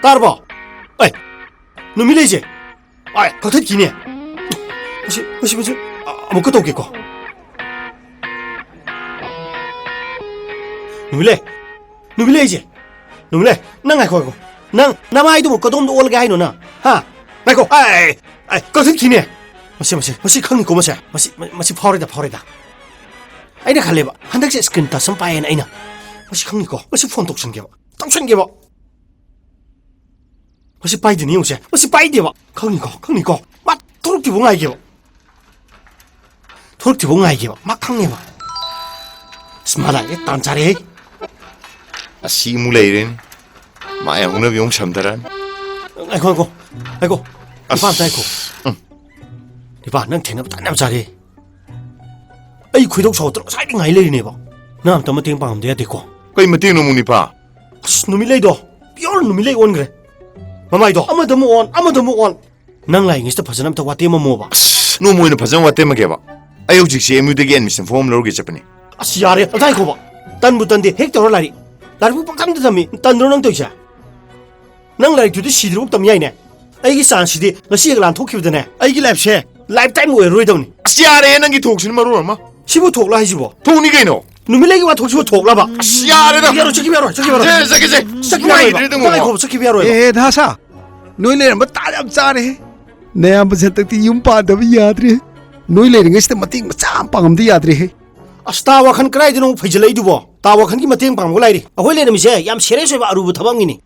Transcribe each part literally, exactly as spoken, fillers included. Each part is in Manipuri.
ꯇꯥꯔꯕꯣ? ꯑꯩ, ꯅꯨꯃꯤꯠꯂꯩꯁꯦ꯫ ꯑꯩ, ꯀꯛꯊꯠꯈꯤꯅꯦ꯫ ꯃꯁꯤ, ꯃꯁꯤ, ꯃꯁꯤ, ꯑ-, ꯑꯃꯨꯛꯀ ꯇꯧꯒꯦꯀꯣ꯫ ꯅꯨꯃꯤꯠꯂꯩ, ꯅꯨꯃꯤꯠꯂꯩꯁꯦ꯫ ꯅꯨꯃꯤꯠꯂꯩ, ꯅꯪ ꯉꯥꯏꯈꯣ, ꯉꯥꯏꯈꯣ꯫ ꯅꯪ ꯅꯃꯥꯏꯗꯨꯕꯨ ꯀꯗꯣꯝꯗ ꯑꯣꯜꯂꯒꯦ ꯍꯥꯏꯅꯣ ꯅꯪ? ꯍꯥ? ꯉꯥꯏꯈꯣ꯫ ꯑꯩ, ꯑꯩ, ꯀꯛꯊꯠꯈꯤꯅꯦ꯫ ꯃꯁꯤ, ꯃꯁꯤ, ꯃꯁꯤ ꯈꯪꯅꯤꯀꯣ, ꯃꯁꯦ꯫ ꯃꯁꯤ, ꯃ-, ꯃꯁꯤ ꯐꯥꯎꯔꯦꯗ, ꯐꯥꯎꯔꯦꯗ꯫ ꯑꯩꯅ ꯈꯜꯂꯦꯕ, ꯍꯟꯗꯛꯁꯦ screen touch ꯑꯃ ꯄꯥꯏꯌꯦꯅ ꯑꯩꯅ꯫ ꯃꯁꯤ ꯈꯪꯅꯤꯀꯣ꯫ ꯃꯁꯤ phone ꯇꯧꯁꯟꯒꯦꯕ꯫ ꯇꯧꯁꯟꯒꯦꯕ꯫ ꯃꯁꯤ ꯄꯥꯏꯗꯦꯅꯦ ꯌꯦꯡꯉꯨꯁꯦ꯫ ꯃꯁꯤ ꯄꯥꯏꯗꯦꯕ꯫ ꯈꯪꯅꯤꯀꯣ, ꯈꯪꯅꯤꯀꯣ꯫ ꯃꯥ ꯊꯣꯛꯂꯛꯇ꯭ꯔꯤꯕꯧ ꯉꯥꯏꯒꯦꯕ꯫ ꯊꯣꯛꯂꯛꯇ꯭ꯔꯤꯕꯧ ꯉꯥꯏꯒꯦꯕ꯫ ꯃꯥ ꯈꯪꯉꯦꯕ꯫ ꯑꯁ, ꯃꯥ ꯂꯥꯛꯑꯦ, ꯇꯥꯟ ꯆꯥꯔꯦꯍꯦ꯫ ꯑꯁꯤ ꯑꯃꯨꯛ ꯂꯩꯔꯦꯅꯦ꯫ ꯃꯥ ꯌꯥꯎꯅꯕ ꯑꯃꯨꯛ ꯁꯝꯊꯔꯛꯑꯅꯤ꯫ ꯉꯥꯏꯈꯣ, ꯉꯥꯏꯈꯣ꯫ ꯉꯥꯏꯈꯣ꯫ ꯑꯁ꯫ ꯅꯤꯄꯥ ꯑꯝꯇ ꯉꯥꯏꯈꯣ꯫ ꯎꯝ꯫ ꯅꯤꯄꯥ, ꯅꯪ ꯊꯦꯡꯅꯕ ꯇꯥꯟ ꯌꯥꯝ ꯆꯥꯔꯦ꯫ ꯑꯩ ꯈꯣꯏꯗꯧ ꯁꯥꯎꯒꯠꯇꯅ ꯉꯁꯥꯏꯗꯩ ꯉꯥꯏ ꯂꯩꯔꯤꯅꯦꯕ꯫ ꯅꯪ ꯑꯝꯇ ꯃꯇꯦꯡ ꯄꯥꯡꯉꯝꯗ ꯌꯥꯗꯦꯀꯣ꯫ ꯀꯩ ꯃꯇꯦꯡꯅꯣ ꯑꯃꯨꯛ, ꯅꯤꯄꯥ? ꯑꯁ, ꯅꯨꯃꯤꯠꯂꯩꯗꯣ pure ꯅꯨꯃꯤꯠꯂꯩ ꯑꯣꯟꯈ꯭ꯔꯦ꯫ ꯃꯃꯥꯏꯗꯣ ꯑꯃꯗ ꯑꯃꯨꯛ ꯑꯣꯟ, ꯑꯃꯗ ꯑꯃꯨꯛ ꯑꯣꯟ꯫ ꯅꯪ ꯂꯥꯛꯏꯉꯩꯁꯤꯗ ꯐꯖꯅ ꯑꯝꯇ ꯋꯥꯇꯦꯝꯃꯝꯃꯣꯕ꯫ ꯑꯁ, ꯅꯣꯡꯃ ꯑꯣꯏꯅ ꯐꯖꯅ ꯋꯥꯇꯦꯝꯃꯒꯦꯕ꯫ ꯑꯩ ꯍꯧꯖꯤꯛꯁꯦ M U ꯗꯒꯤ admission form ꯑꯃ ꯂꯧꯔꯨꯒꯦ ꯆꯠꯄꯅꯤ꯫ ꯑꯁ, ꯌꯥꯔꯦ, ꯑꯝꯇ ꯉꯥꯏꯈꯣꯕ꯫ ꯇꯟꯕꯨ ꯇꯟꯗꯦ, ꯍꯦꯛ ꯇꯧꯔ ꯂꯥꯏꯔꯤꯛ꯫ ꯂꯥꯏꯔꯤꯛꯄꯨ ꯄꯪꯇꯝꯗ ꯇꯝꯃꯤ, ꯇꯟꯗ꯭ꯔꯣ ꯅꯪ ꯇꯧꯔꯤꯁꯦ? ꯅꯪ ꯂꯥꯏꯔꯤꯛꯇꯨꯗꯤ ꯁꯤꯗ꯭ꯔꯤꯕꯧ ꯇꯝ ꯌꯥꯏꯅꯦ꯫ ꯑꯩꯒꯤ chance ꯁꯤꯗꯤ ꯉꯁꯤ ꯍꯦꯛ ꯂꯥꯟꯊꯣꯛꯈꯤꯕꯗꯅꯦ, ꯑꯩꯒꯤ life ꯁꯦ lifetime ꯑꯣꯏꯔꯔꯣꯏꯗꯕꯅꯤ꯫ ꯑꯁ, ꯌꯥꯔꯦ, ꯅꯪꯒꯤ ꯊꯣꯛꯁꯤꯅ ꯃꯔꯣꯟ ꯑꯃ꯫ ꯁꯤꯕꯨ ꯊꯣꯛꯂꯣ ꯍꯥꯏꯁꯤꯕꯣ? ꯊꯣꯛꯅꯤ ꯀꯩꯅꯣ꯫ ꯅꯨꯃꯤꯠꯂꯩꯒꯤ ꯋꯥꯊꯣꯛꯁꯤꯕꯨ ꯊꯣꯛꯂꯕ? ꯑꯁ, ꯌꯥꯔꯦꯗ꯫ ꯆꯠꯈꯤꯕ ꯌꯥꯔꯣꯏ, ꯆꯠꯈꯤꯕ ꯌꯥꯔꯣꯏ, ꯆꯠꯈꯤꯕ ꯌꯥꯔꯣꯏ꯫ ꯁꯦ, ꯆꯠꯈꯤꯁꯦ꯫ ꯆꯠꯈꯤꯕ ꯌꯥꯔꯣꯏꯕ꯫ ꯅꯨꯡꯉꯥꯏꯇ꯭ꯔꯦꯗ, ꯑꯃꯨꯛ꯫ ꯉꯥꯏꯈꯣꯕ, ꯆꯠꯈꯤꯕ ꯌꯥꯔꯣꯏꯕ꯫ ꯑꯦ, ꯗꯥꯁꯥ, ꯅꯣꯏ ꯂꯩꯔꯝꯕ ꯇꯥ ꯌꯥꯝ ꯆꯥꯔꯦꯍꯦ꯫ ꯅꯌꯥꯝꯕꯁꯦ ꯍꯟꯗꯛꯇꯤ ꯌꯨꯝ ꯄꯥꯟꯗꯕ ꯌꯥꯗ꯭ꯔꯦ꯫ ꯅꯣꯏ ꯂꯩꯔꯤꯉꯩꯁꯤꯗ ꯃꯇꯦꯡ ꯃꯆꯥ ꯑꯃ ꯄꯥꯡꯉꯝꯗ ꯌꯥꯗ꯭ꯔꯦꯍꯦ꯫ ꯑꯁ, ꯇꯥ ꯋꯥꯈꯜ ꯀꯗꯥꯏꯗꯅꯣ ꯑꯃꯨꯛ ꯐꯩꯖꯤꯜꯂꯛꯏꯗꯨꯕꯣ? ꯇꯥ ꯋꯥꯈꯜꯒꯤ ꯃꯇꯦꯡ ꯄꯥꯡꯕ ꯂꯥꯏꯔꯤ꯫ ꯑꯩꯈꯣꯏ ꯂꯩꯔꯝꯃꯤꯁꯦ ꯌꯥꯝ serious ꯑꯣꯏꯕ ꯑꯔꯨꯕ ꯊꯕꯛ ꯑꯃꯒꯤꯅꯤ꯫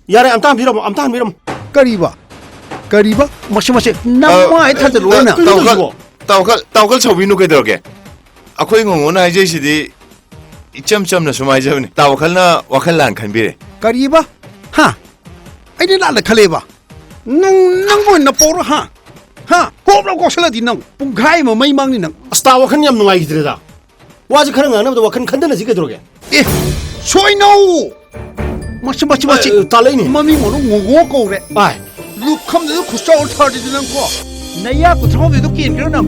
ꯌꯥꯔꯦ, ꯑꯝꯇ ꯍꯟꯕꯤꯔꯝꯃꯣ, ꯑꯝꯇ ꯍꯟꯕꯤꯔꯝꯃꯣ꯫ ꯀꯔꯤꯕ? ꯀꯔꯤꯕ? ꯃꯁꯤ, ꯃꯁꯤ, ꯅꯃꯥꯏ ꯊꯥꯖꯤꯜꯂꯨ ꯑ, ꯑꯩꯅ꯫ ꯇꯥ ꯋꯥꯈꯜ, ꯀꯔꯤꯅꯣ? ꯇꯥ ꯋꯥꯈꯜ, ꯇꯥ ꯋꯥꯈꯜ ꯁꯥꯎꯕꯤꯅꯨ ꯀꯩꯗꯧꯔꯒꯦ? ꯑꯩꯈꯣꯏ ꯉꯣꯉꯣꯅ ꯍꯥꯏꯖꯩꯁꯤꯗꯤ ꯏꯆꯝ ꯆꯝꯅ ꯁꯨꯝ ꯍꯥꯏꯖꯕꯅꯤ꯫ ꯇꯥ ꯋꯥꯈꯜꯅ ꯋꯥꯈꯜ ꯂꯥꯟ ꯈꯟꯕꯤꯔꯦ꯫ ꯀꯔꯤꯕ? ꯍꯥ? ꯑꯩꯅ ꯂꯥꯟꯅ ꯈꯜꯂꯦꯕ? ꯅꯪ, ꯅꯪꯕꯨ ꯑꯣꯏꯅ ꯄꯣꯔꯣ, ꯍꯥ? ꯍꯥ? ꯀꯣꯞ ꯂꯥꯎ ꯀꯣꯛꯁꯜꯂꯗꯤ ꯅꯪ ꯄꯨꯡꯈꯥꯏ ꯑꯃ ꯃꯩ ꯃꯥꯡꯅꯤ ꯅꯪ꯫ ꯑꯁ, ꯇꯥ ꯋꯥꯈꯜ ꯌꯥꯝ ꯅꯨꯡꯉꯥꯏꯈꯤꯗ꯭ꯔꯦꯗ꯫ ꯋꯥꯁꯦ ꯈꯔ ꯉꯥꯡꯅꯕꯗ ꯋꯥꯈꯜ ꯈꯟꯊꯅꯁꯤ ꯀꯩꯗꯧꯔꯒꯦ? ꯑꯦ, ꯁꯣꯏꯅꯧ! ꯃꯁꯤ, ꯃꯁꯤ, ꯃꯁꯤ꯫ ꯑ, ꯑ, ꯇꯥꯂꯛꯏꯅꯦ꯫ ꯃꯃꯤꯡ ꯃꯅꯨꯡ ꯉꯣꯉꯣ ꯀꯧꯔꯦ꯫ ꯑꯥꯏ꯫ ꯂꯨꯈꯝꯗꯨꯗ ꯈꯨꯠꯆꯥꯎ ꯊꯥꯔꯗꯨꯗꯤ ꯅꯪ ꯀꯣ꯫ ꯅꯌꯥ ꯀꯨꯟꯊ꯭ꯔꯥꯍꯨꯝꯗꯣꯏꯗꯣ ꯀꯦꯟꯈ꯭ꯔꯣ ꯅꯪ꯫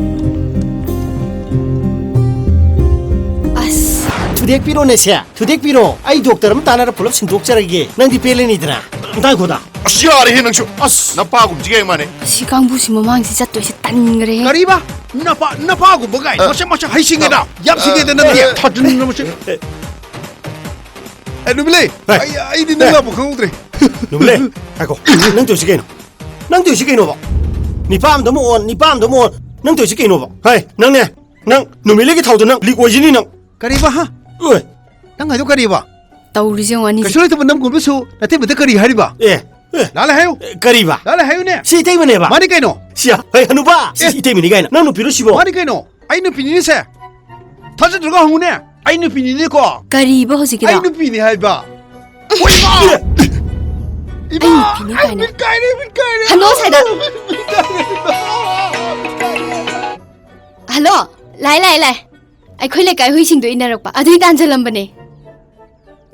ꯑꯁ꯫ ꯊꯨꯗꯦꯛꯄꯤꯔꯣꯅꯦ ꯁꯦ, ꯊꯨꯗꯦꯛꯄꯤꯔꯣ꯫ ꯑꯩ doctor ꯑꯃ ꯇꯥꯟꯅꯔ ꯄꯨꯂꯞ ꯁꯤꯟꯗꯣꯛꯆꯔꯒꯦ꯫ ꯅꯪꯗꯤ ꯄꯦꯜꯂꯅꯤꯗꯅ꯫ ꯇꯥꯏꯈꯣꯗ꯫ ꯑꯁ, ꯌꯥꯔꯦꯍꯦ ꯅꯪꯁꯨ꯫ ꯑꯁ, ꯅꯄꯥꯒꯨꯝꯁꯤꯒ ꯍꯦꯛ ꯃꯥꯟꯅꯩ꯫ ꯑꯁꯤ ꯀꯥꯡꯕꯨꯁꯤ ꯃꯃꯥꯡꯁꯤ ꯆꯠꯇꯣꯏꯁꯦ ꯇꯟꯈ꯭ꯔꯦꯍꯦ꯫ ꯀꯔꯤꯕ? ꯅꯄꯥ, ꯅꯄꯥꯒꯨꯝꯕ ꯀꯥꯏ? ꯑ, ꯃꯁꯛ, ꯃꯁꯛ ꯍꯩꯁꯤꯡꯉꯦꯗ꯫ ꯑ, ꯌꯥꯝ ꯁꯤꯡꯉꯦꯗ ꯅꯪꯗꯤ꯫ ꯑ, ꯊꯥꯖꯤꯟꯅꯕꯁꯦ꯫ ꯑꯦ, ꯅꯨꯃꯤꯠꯂꯩ, ꯍꯦ꯫ ꯑꯩ, ꯑꯩꯗꯤ ꯅꯪ ꯍꯦ꯫ ꯂꯥꯛꯄ ꯈꯪꯍꯧꯗ꯭ꯔꯦ꯫ ꯅꯨꯃꯤꯠꯂꯩ, ꯉꯥꯏꯈꯣ꯫ ꯅꯪ ꯇꯧꯔꯤꯁꯤ ꯀꯩꯅꯣ? ꯅꯪ ꯇꯧꯔꯤꯁꯤ ꯀꯩꯅꯣꯕ? ꯅꯤꯄꯥ ꯑꯝꯗ ꯑꯃꯨꯛ ꯑꯣꯟ, ꯅꯤꯄꯥ ꯑꯝꯗ ꯑꯃꯨꯛ ꯑꯣꯟ꯫ ꯅꯪ ꯇꯧꯔꯤꯁꯤ ꯀꯩꯅꯣꯕ? ꯍꯩ, ꯅꯪꯅꯦ꯫ ꯅꯪ ꯅꯨꯃꯤꯠꯂꯩꯒꯤ ꯊꯥꯎꯗꯣ ꯅꯪ ꯂꯤꯛ ꯑꯣꯏꯁꯤꯅꯤ ꯅꯪ꯫ ꯀꯔꯤꯕ, ꯍꯥ? ꯑꯣꯏ꯫ ꯅꯪ ꯍꯥꯏꯗꯣ ꯀꯔꯤꯕ? ꯇꯧꯔꯤꯁꯦ ꯌꯦꯡꯉꯣ ꯑꯅꯤꯁꯦ꯫ ꯀꯩꯁꯨ ꯂꯩꯇꯕ ꯅꯝꯒꯨꯝꯕꯁꯨ ꯅꯇꯩꯃꯗ ꯀꯔꯤ ꯍꯥꯏꯔꯤꯕ? ꯑꯦ, ꯑꯦ꯫ ꯂꯥꯜꯂꯦ ꯍꯥꯏꯌꯨ꯫ ꯑꯦ, ꯀꯔꯤꯕ? ꯂꯥꯜꯂꯦ ꯍꯥꯏꯌꯨꯅꯦ꯫ ꯁꯤ ꯏꯇꯩꯃꯅꯦꯕ? ꯃꯥꯅꯤ ꯀꯩꯅꯣ? ꯁꯤ, ꯍꯩ, ꯍꯅꯨꯕ! ꯁꯤ ꯑꯦ꯫ ꯏꯇꯩꯃꯅꯤ ꯀꯥꯏꯅ꯫ ꯅꯪ ꯅꯨꯄꯤꯔꯣ ꯁꯤꯕꯣ? ꯃꯥꯅꯤ ꯀꯩꯅꯣ? ꯑꯩ ꯅꯨꯄꯤꯅꯤꯅꯦ ꯁꯦ꯫ ꯊꯥꯖꯗ꯭ꯔꯒ ꯍꯪꯉꯨꯅꯦ꯫ ꯑꯩ ꯅꯨꯄꯤꯅꯤꯅꯦꯀꯣ꯫ ꯀꯔꯤꯕ ꯍꯧꯖꯤꯛꯀꯤꯗꯣ? ꯑꯩ ꯅꯨꯄꯤꯅꯤ ꯍꯥꯏꯕ꯫ ꯍꯣꯏ, ꯏꯃꯥ! ꯑꯦ꯫ ꯏꯃꯥ! ꯑꯩ ꯅꯨꯄꯤꯅꯤ ꯀꯥꯏꯅ꯫ ꯃꯤꯠ ꯀꯥꯏꯔꯦ, ꯃꯤꯠ ꯀꯥꯏꯔꯦ꯫ ꯍꯟꯗꯣꯛꯑꯣ ꯁ꯭ꯋꯥꯏꯗ꯫ ꯃꯤꯠ ꯀꯥꯏꯔꯦ, ꯏꯃꯥ! ꯃꯤꯠ ꯀꯥꯏꯔꯦ꯫ ꯍꯜꯂꯣ꯫ ꯂꯥꯏ, ꯂꯥꯏ, ꯂꯥꯏ꯫ ꯑꯩꯈꯣꯏ ꯂꯩꯀꯥꯏ ꯍꯨꯏꯁꯤꯡꯗꯣ ꯏꯟꯅꯔꯛꯄ ꯑꯗꯨꯏ ꯇꯥꯟꯁꯤꯜꯂꯝꯕꯅꯦ꯫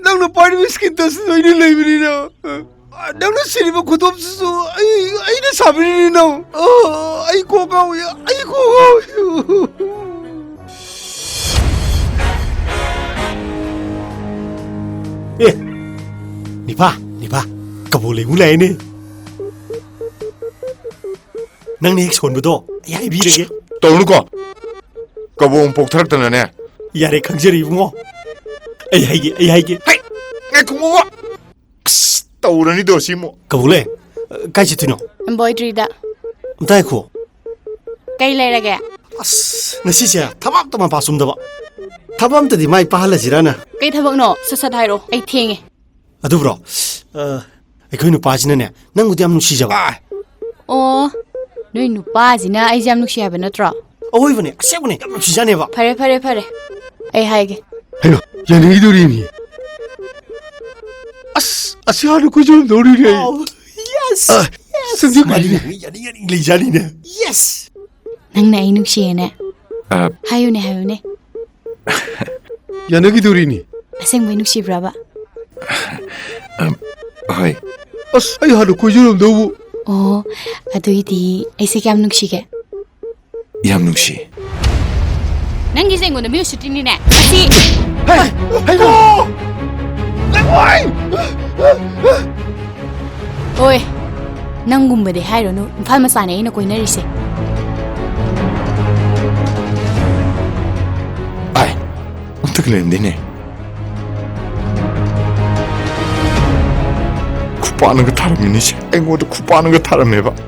ꯅꯪꯅ ꯄꯥꯏꯔꯤꯕ ꯁ꯭ꯀꯤꯟ ꯇꯆꯇꯨ ꯑꯩꯅ ꯂꯩꯕꯅꯤꯅ, ꯅꯪꯅ ꯁꯤꯔꯤꯕ ꯈꯨꯗꯣꯞꯁꯤꯁꯨ ꯑꯩ, ꯑꯩꯅ ꯁꯥꯕꯤꯔꯤꯅꯤ ꯅꯪ꯫ ꯑ, ꯑꯩ ꯀꯣꯛ ꯉꯥꯎꯏ, ꯑꯩ ꯀꯣꯛ ꯉꯥꯎꯏ꯫ ꯑꯦ, ꯅꯤꯄꯥ, ꯅꯤꯄꯥ, ꯀꯕꯣꯛ ꯂꯩꯕꯨ ꯂꯥꯛꯑꯦꯅꯦ꯫ ꯅꯪꯅ ꯍꯦꯛ ꯁꯣꯟꯕꯗꯣ ꯑꯩ ꯍꯥꯏꯕꯤꯔꯒꯦ꯫ ꯇꯧꯅꯨꯀꯣ꯫ ꯀꯕꯣꯛ ꯄꯣꯛꯊꯔꯛꯇꯅꯅꯦ꯫ ꯌꯥꯔꯦ, ꯈꯪꯖꯔꯦ ꯏꯕꯨꯡꯉꯣ꯫ ꯑꯩ ꯍꯥꯏꯒꯦ, ꯑꯩ ꯍꯥꯏꯒꯦ꯫ ꯍꯩ! ꯉꯥꯏꯈꯣ, ꯉꯥꯏꯈꯣ꯫ ꯑꯁ, ꯇꯧꯔꯅꯤꯗꯣ ꯁꯤꯃꯨꯛ꯫ ꯀꯕꯣꯛꯂꯩ, ꯀꯥꯏ ꯆꯠꯇꯣꯏꯅꯣ? ꯑꯦꯝꯕ꯭ꯔꯣꯏꯗ꯭ꯔꯤꯗ꯫ ꯑꯝꯇ ꯉꯥꯏꯈꯣ꯫ ꯀꯩ ꯂꯩꯔꯒꯦ? ꯑꯁ, ꯉꯁꯤꯁꯦ ꯊꯕꯛ ꯑꯝꯇ ꯃꯄꯥ ꯆꯨꯝꯗꯕ꯫ ꯊꯕꯛ ꯑꯝꯇꯗꯤ ꯃꯥꯏ ꯄꯥꯛꯍꯜꯂꯁꯤꯔꯅ꯫ ꯀꯩ ꯊꯕꯛꯅꯣ? ꯁꯠ ꯁꯠ ꯍꯥꯏꯔꯣ, ꯑꯩ ꯊꯦꯡꯉꯦ꯫ ꯑꯗꯨꯕ꯭ꯔꯣ? ꯑ, ꯑꯩꯈꯣꯏ ꯅꯨꯄꯥꯁꯤꯅꯅꯦ, ꯅꯪꯕꯨꯗꯤ ꯌꯥꯝ ꯅꯨꯡꯁꯤꯖꯕ꯫ ꯑꯥ꯫ ꯑꯣ, ꯅꯣꯏ ꯅꯨꯄꯥꯁꯤꯅ ꯑꯩꯁꯦ ꯌꯥꯝ ꯅꯨꯡꯁꯤ ꯍꯥꯏꯕ ꯅꯠꯇ꯭ꯔꯣ? ꯑꯋꯣꯏꯕꯅꯦ, ꯑꯁꯦꯡꯕꯅꯦ, ꯌꯥꯝ ꯅꯨꯡꯁꯤꯖꯥꯅꯦꯕ꯫ ꯐꯔꯦ, ꯐꯔꯦ, ꯐꯔꯦ꯫ ꯑꯩ ꯍꯥꯏꯒꯦ꯫ ꯍꯩꯃꯥ, ꯌꯥꯅꯤꯡꯈꯤꯗꯣꯔꯤꯅꯤ꯫ ꯑꯁ, ꯑꯁꯤ ꯍꯥꯟꯅ ꯀꯣꯏꯖꯔꯝꯗꯧꯔꯤꯅꯦ ꯑꯩ꯫ ꯑꯥꯎ, yes, ꯑ, yes꯫ ꯁꯪꯗꯤ ꯃꯥꯗꯤ ꯀꯨꯏꯔꯦ꯫ ꯌꯥꯅꯤꯡ, ꯌꯥꯅꯤꯡ, ꯌꯥꯅꯤꯡ ꯂꯩꯖꯥꯅꯤꯅꯦ꯫ Yes꯫ ꯅꯪꯅ ꯑꯩ ꯅꯨꯡꯁꯤꯌꯦꯅꯦ꯫ ꯑ꯫ ꯍꯥꯏꯌꯨꯅꯦ, ꯍꯥꯏꯌꯨꯅꯦ꯫ ꯌꯥꯅꯈꯤꯗꯣꯔꯤꯅꯤ꯫ ꯑꯁꯦꯡꯕꯩ ꯅꯨꯡꯁꯤꯕ꯭ꯔꯕ? ꯑꯝ, ꯍꯣꯏ꯫ ꯑꯁ, ꯑꯩ ꯍꯥꯟꯅ ꯀꯣꯏꯖꯔꯝꯗꯧꯕꯨ꯫ ꯑꯣ, ꯑꯗꯨꯏꯗꯤ ꯑꯩꯁꯦ ꯀꯌꯥꯝ ꯅꯨꯡꯁꯤꯒꯦ? ꯌꯥꯝ ꯅꯨꯡꯁꯤ꯫ ꯅꯪꯒꯤꯁꯦ ꯑꯩꯉꯣꯟꯗ ꯃꯤ ꯎꯁꯤꯠꯇ꯭ꯔꯤꯅꯤꯅꯦ꯫ ꯑꯁꯤ ꯍꯦ! ꯍꯩꯃꯥ! ꯂꯩꯉꯣꯏ! ꯍꯣꯏ, ꯅꯪꯒꯨꯝꯕꯗꯤ ꯍꯥꯏꯔꯨꯅꯨ, ꯏꯝꯐꯥꯜ ꯃꯆꯥꯅꯦ ꯑꯩꯅ ꯀꯣꯏꯅꯔꯤꯁꯦ꯫ ꯑꯥꯏ, ꯑꯝꯇꯒ ꯂꯩꯔꯝꯗꯦꯅꯦ꯫ ꯈꯨꯄꯥꯛꯅꯒ ꯊꯥꯔꯝꯃꯤꯅꯤꯁꯦ, ꯑꯩꯉꯣꯟꯗ ꯈꯨꯄꯥꯛꯅꯒ ꯊꯥꯔꯝꯃꯦꯕ꯫